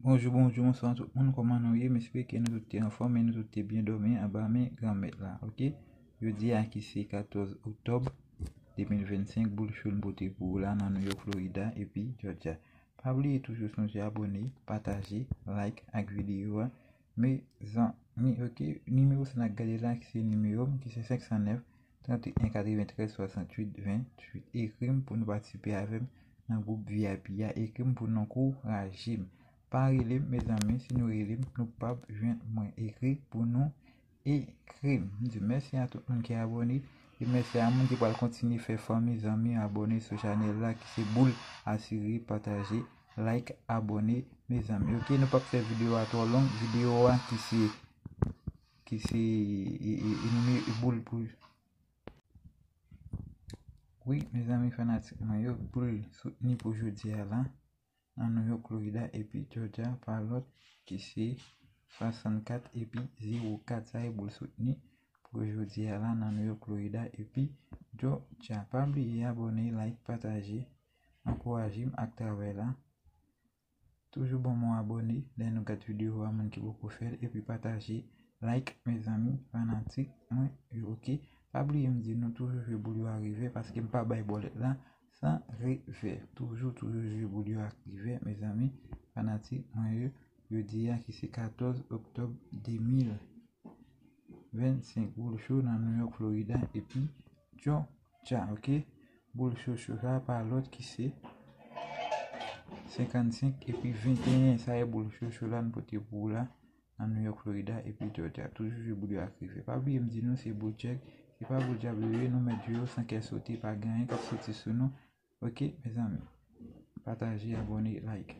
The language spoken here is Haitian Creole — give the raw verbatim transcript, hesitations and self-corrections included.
Bonjou, bonjou, bonswa tout moun, kòman nou ye? M espere ke nou tout te anfòm e nou tout te byen dòmi anba men Granmèt la, oke? Jodi a ki se katòz oktòb de mil vennsenk, boul cho m pote pou ou la nan New York, Florida epi Georgia. Pa bliye toujou sonje abòne, pataje, like ak videyo a. Mezanmi, oke, nimewo sa n ap gade la ki se nimewo m ki se senk san nèf, trant e en, katreventrèz, swasanntuit, venntuit. Ekri m pou nou patisipe avè m nan gwoup V I P a. Ekri m pou n ankouraje m. Pa rele m, mezanmi, si nou rele m, nou p ap jwenn mwen. Ekri pou nou, ekri m. M di mèsi a tout moun ki abòne e mèsi a moun ki pral kontinye fè fanmi, zanmi abòne sou chanèl la ki se boul asire, pataje, like, abòne, mezanmi. Oke, nou p ap fè videyo a twò long. Videyo a ki se ki se e, e, e, nime- e boul pou wi, mezanmi fanatik mwen yo, boul soutni pou jodi a la nan New York, Florida epi Georgia pa lòt ki se swasannkat epi zewo kat. Sa e boul soutni pou jodi a la nan New York, Florida epi Georgia. Pa bliye abòne, like, pataje, ankouraje m ak travay la. Toujou ban m yon abòne lè nou gad videyo a, moun ki poko fè l, epi pataje, like, mezanmi, fanatik mwen yo, oke? Pa bliye m di nou toujou jwe boul yo a revè, paske m pa bay bòlèt la san revè. Toujou, toujou jwe boul yo a revè, mezanmi, fanatik mwen yo. Jodi a ki se katòz oktòb de mil vennsenk, boul cho nan New York, Florida epi Georgia, oke? Boul cho cho sa pa lòt ki se senkannsenk epi venteyen. Sa e boul cho cho la n pote pou ou la nan New York, Florida epi Georgia. Toujou jwe boul yo ak revè. Pa bliye m di nou se boul tchèk, se pa boul djab yo ye, nou mèt jwe yo san kè sote, pa gen anyen k ap soti sou nou. Oke, mezanmi. Pataje, abòne, like.